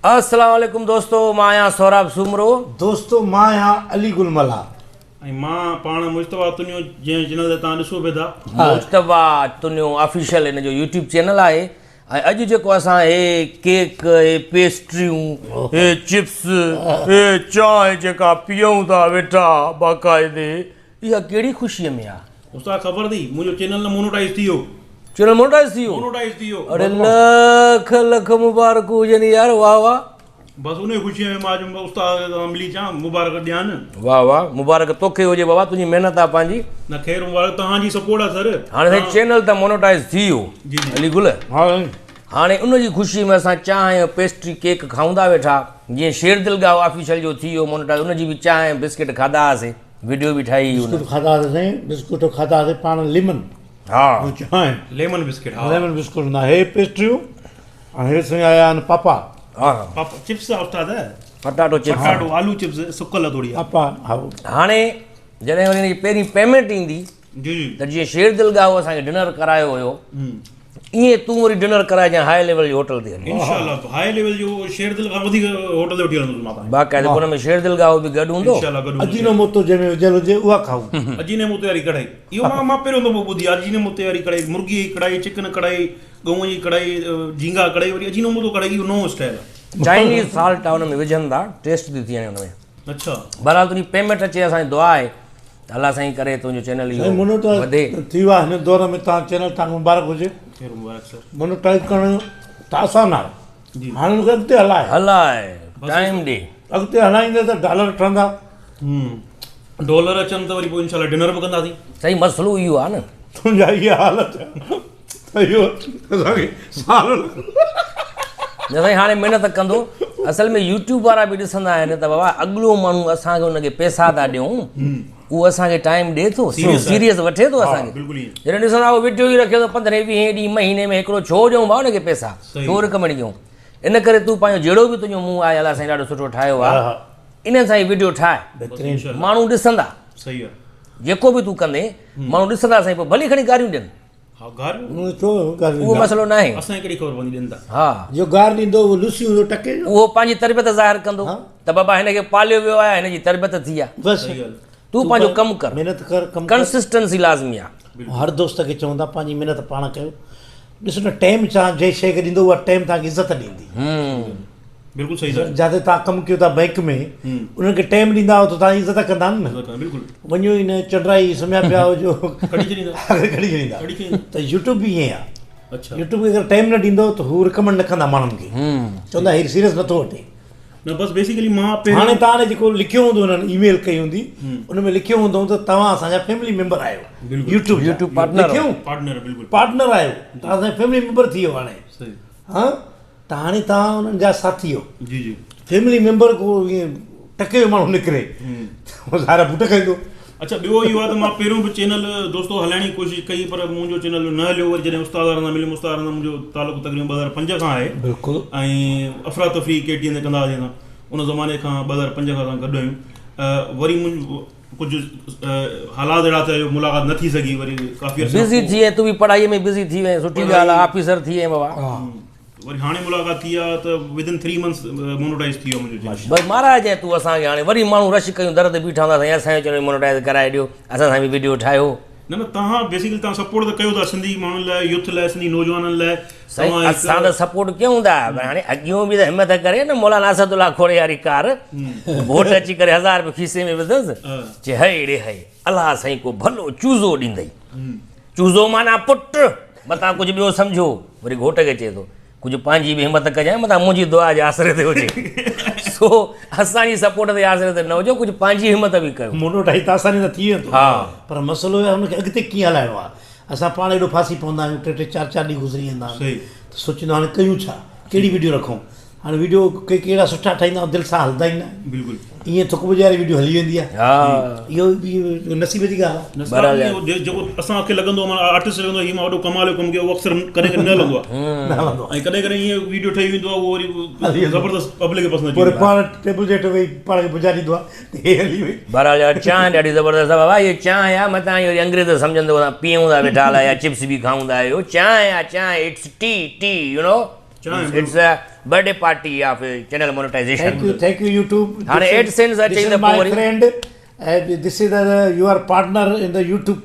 السلام عليڪم دوستو مان آهيان سهراب سومرو. دوستو مان آهيان علي گل ملاح. ۽ مان پاڻ مجتبيٰ تنيو جنهن چينل تي توهان ڏسو پئي ٿا. مجتبيٰ تنيو آفيشل ان جو يوٽيوب چينل آهي ۽ اڄ جيڪو اسان هي ڪيڪ هي پيسٽريون هي چپس هي چانهه جيڪا پيئون ٿا ويٺا باقاعدي اها ڪهڙي خوشيء ۾ آ. استاد خبر اٿئي منهنجو چينل نه مونوٽائيز ٿي ويو. چينل مونوٽائيز ٿي ويو. مونوٽائيز ٿي ويو. اڙي لک لک مبارڪون هجن يار واه واه. بس انهي خوشيء ۾ مان اڄ استاد سان ملي اچان مبارڪ ڏيان. واه واه مبارڪ توکي هجي بابا تنهنجي محنت آ پنهنجي. نه خير مبارڪ توهان جي سپورٽ آ سر. هاڻي سائين چينل ته مونوٽائيز ٿي ويو علي گل. ها سائين. هاڻي ان جي خوشي ۾ اسان چانهه ۽ پيسٽري ڪيڪ کائون ٿا ويٺا جيئن شير دل ڳاهو آفيشل جو ٿي ويو مونوٽائيز ان جي به چانهه ۽ بسڪٽ کاڌا هئاسي. وڊيو به ٺاهي هئي ان. بسڪوٽ کاڌا هئاسين سائين بسڪوٽ کاڌا هئاسين پاڻ ليمن ها ۽ چانهه ليمن بسڪٽ ها ليمن بسڪوٽ هوندا هي پيسٽريون ۽ هي سائين آيا آهن پاپا ها پاپا چپس آ استاد پٽاٽو چپس پٽاٽو آلو چپس سڪل ٿوري آ پاپا ها هاڻي جڏهن وري هن جي پهرين پيمينٽ ايندي جي جي ته جيئن شير دل ڳاهو اسان کي ڊنر ڪرايو هيو ائين تون وري ڊنر ڪرائجان هاء ليول جي هوٽل تي هلي. انشاء الله هاء ليول جو شير دل کان وڌيڪ هوٽل تي وٺي هلندس مان توهان کي. باقاعده ان ۾ شير دل ڳاهو به گڏ هوندو. انشاء الله گڏ هوندو. اجينو موتو جنهن ۾ وجهيل هجي اها کائون. اجيني موتي واري ڪڙهائي اهو مان مان پهريون دفعو ٻڌي آهي اجيني موتي واري ڪڙهائي مرغي جي ڪڙهائي چڪن ڪڙهائي ڳئون جي ڪڙهائي جهينگا ڪڙهائي وري اجينو موتو ڪڙهائي اهو نئون اسٽائل آهي. چائنيز سالٽ آهي ان ۾ وجهن ٿا ٽيسٽ ٿي ٿي وڃي ان ۾. اڇا. بهرحال تنهنجي پيمينٽ اچي اسان جي دعا آهي. ته الله سائين ڪري تنهنجو چينل سائين اهو مونوٽائيز وڌي. ٿي ويو آهي هن دور ۾ توهان چينل توهان کي مبارڪ هجي. خير مبارڪ سر. مونوٽائيز ڪرڻ ته آسان آهي جي هاڻي ان کي اڳتي هلائي. هلائي ٽائيم ڏي. اڳتي هلائيندي ته ڊالر ٺهندا. ڊالر اچن ته وري پوء انشاء الله ڊنر به ڪنداسين. سائين مسئلو اهو آهي نه. تنهنجا اها حالت ته اهو اسان کي سال لڳندو. نه سائين هاڻي محنت ڪندو اصل ۾ يوٽيوب وارا به ڏسندا آهن ته بابا اڳلو ماڻهو اسان کي ان کي پيسا ٿا ڏيون اهو اسان کي ٽائيم ڏي ٿو سيريس وٺي ٿو اسان کي جڏهن ڏسندا اهو وڊيو ئي رکي ٿو پندرهين ويهين ڏينهن مهيني ۾ هڪڙو ڇو ڏيون ڀاء ان کي پيسا ڇو رڪمينڊ ڪيون ان ڪري تون پنهنجو جهڙو به تنهنجو منهن آهي الله سائين ڏاڍو سٺو ٺاهيو آهي انهن سان ئي وڊيو ٺاهه ماڻهو ڏسندا جيڪو به تون ڪندين ماڻهو ڏسندا سائين پوء ڀلي کڻي گاريون ڏين ها گار ڇو گار اهو مسئلو ناهي. اسان کي ڪهڙي خبر پوندي ڏين ٿا. ها. جو گار ڏيندو اهو لوسي هوندو ٽڪي جو. اهو پنهنجي تربيت ظاهر ڪندو ته بابا هن کي پاليو ويو آهي هن جي تربيت ٿي آهي. بس. تون پنهنجو ڪم ڪر. محنت ڪر ڪم ڪر. ڪنسسٽنسي لازمي آهي. هر دوست کي چون ٿا پنهنجي محنت پاڻ ڪيو. ڏسو نه ٽيم چان جنهن شيء کي ڏيندو اها ٽيم توهان کي عزت ڏيندي. بلڪل صحيح سر. جاتي توهان ڪم ڪيو ٿا بئنڪ ۾ انهن کي ٽيم ڏيندا آهيو ته توهان جي عزت ڪندا آهن نه بلڪل وڃو ئي نه چنڊرائي سمهيا پيا هجو ڪڍي ڇڏيندا ڪڍي ڇڏيندا ته يوٽيوب به ائين آهي اڇا يوٽيوب کي اگر ٽيم نه ڏيندو ته هو رڪمنڊ نه ڪندا ماڻهن کي چوندا هي سيريس نٿو وٺي نه بس بيسيڪلي مان هاڻي توهان جيڪو لکيو هوندو انهن اي ميل ڪئي هوندي ان ۾ لکيو هوندو ته توهان اسان جا فيملي ميمبر آهيو يوٽيوب يوٽيوب پارٽنر لکيو پارٽنر بلڪل پارٽنر آهيو توهان اسان جا فيملي ميمبر ٿي ويو هاڻي صحيح ها ته هاڻي توهان انهن جا ساٿي هو. جي جي. فيملي ميمبر ڪو ائين ٽڪي جو ماڻهو نڪري ته ظاهر آهي بوٽ کائيندو. اڇا ٻيو اهو آهي ته مان پهريون به چينل دوستو هلائڻ جي ڪوشش ڪئي پر منهنجو چينل نه هليو وري جڏهن استاد وارن سان مليم استاد وارن سان منهنجو تعلق تقريبن 2005 کان آهي بلڪل ۽ افراتفري ڪي ٽي اين تي ڪندا هئاسين اسان ان زماني کان 2005 کان اسان گڏ آهيون وري ڪجهه حالات اهڙا ٿيا جو ملاقات نه ٿي سگهي وري ڪافي عرصي بزي ٿي وئين تون به پڙهائي ۾ بزي ٿي وئين سٺي ڳالهه آهي آفيسر ٿي وئين بابا. وري هاڻي ملاقات ٿي آ ته ود ان 3 منٿس مونوٽائيز ٿي ويو منهنجو چينل. بس مهاراج تون اسان کي هاڻي وري ماڻهو رش ڪيون در تي بيٺا هوندا سائين اسان جو چينل مونوٽائيز ڪرائي ڏيو اسان سان به وڊيو ٺاهيو. نه نه توهان بيسيڪلي توهان سپورٽ ته ڪيو ٿا سنڌي ماڻهن لاء يوٿ لاء سنڌي نوجوانن لاء سائين اسان ته سپورٽ ڪيون ٿا پر هاڻي اڳيون به ته همت ڪري نه مولانا اسد الله کوڙي واري ڪار گهوٽ اچي ڪري هزار روپيه کيسي ۾ وڌس چي هئي ڙي هئي الله سائين ڪو ڀلو چوزو ڏيندئي چوزو معنيٰ پٽ متان ڪجهه ٻيو سمجهو وري گهوٽ کي چئي ٿو ڪجهه پنهنجي به همت ڪجانء متان منهنجي دعا جي آسري تي هجي سو اسان جي سپورٽ تي آسري تي نه هجو ڪجهه پنهنجي همت به ڪيو. مونوٽائيز ته آساني سان ٿي ويندو پر مسئلو اهو آهي ان کي اڳتي ڪيئن هلائڻو آهي اسان پاڻ ايڏو ڦاسي پوندا آهيون ٽي ٽي چار چار ڏينهن گذري ويندا آهن ته سوچيندا هاڻي ڪيون ڇا ڪهڙي ويڊيو رکون هاڻي ويڊيو ڪي ڪي اهڙا سٺا ٺاهيندا آهيون دل سان هلندا ئي نه آهن بلڪل ائين ٿڪ بجي واري ويڊيو هلي ويندي آهي اهو به نصيب جي ڳالهه آهي جيڪو اسان کي لڳندو آهي آرٽسٽ لڳندو آهي هي مان وڏو ڪمال جو ڪم ڪيو اهو اڪثر ڪڏهن ڪڏهن نه هلندو آهي نه هلندو آهي ۽ ڪڏهن ڪڏهن ائين ويڊيو ٺهي ويندو آهي اهو وري زبردست پبلڪ کي پسند اچي ويندو آهي پاڻ ٽيبل جي هيٺ ويهي پاڻ کي بجا ڏيندو آهي ته هي هلي وئي بهرحال يار چانهه ڏاڍي زبردست آهي بابا هي چانهه آهي متان وري انگريز سمجهن ته اسان پيئون ٿا ويٺا الائي يا چپس به کائون ٿا اهو چانهه آهي چانهه it's tea tea you know it's a Birthday party of channel monetization. Thank you thank you YouTube. هاڻي ايڊسينس اچي ته پوء وري. Friend this is your partner in the YouTube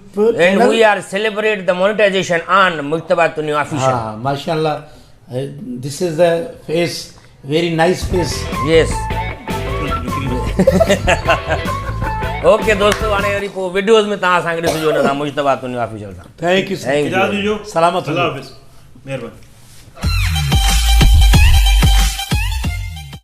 and we are celebrate the monetization on Mujtaba Tunio official. ها ماشاءالله this is the face very nice face. Yes okay دوستو هاڻي وري پوء وڊيوز ۾ توهان اسان کي ڏسجو ان سان مجتبيٰ تنيو آفيشل سان. Thank you thank you. اجازت ڏجو. سلامت الله حافظ مهرباني.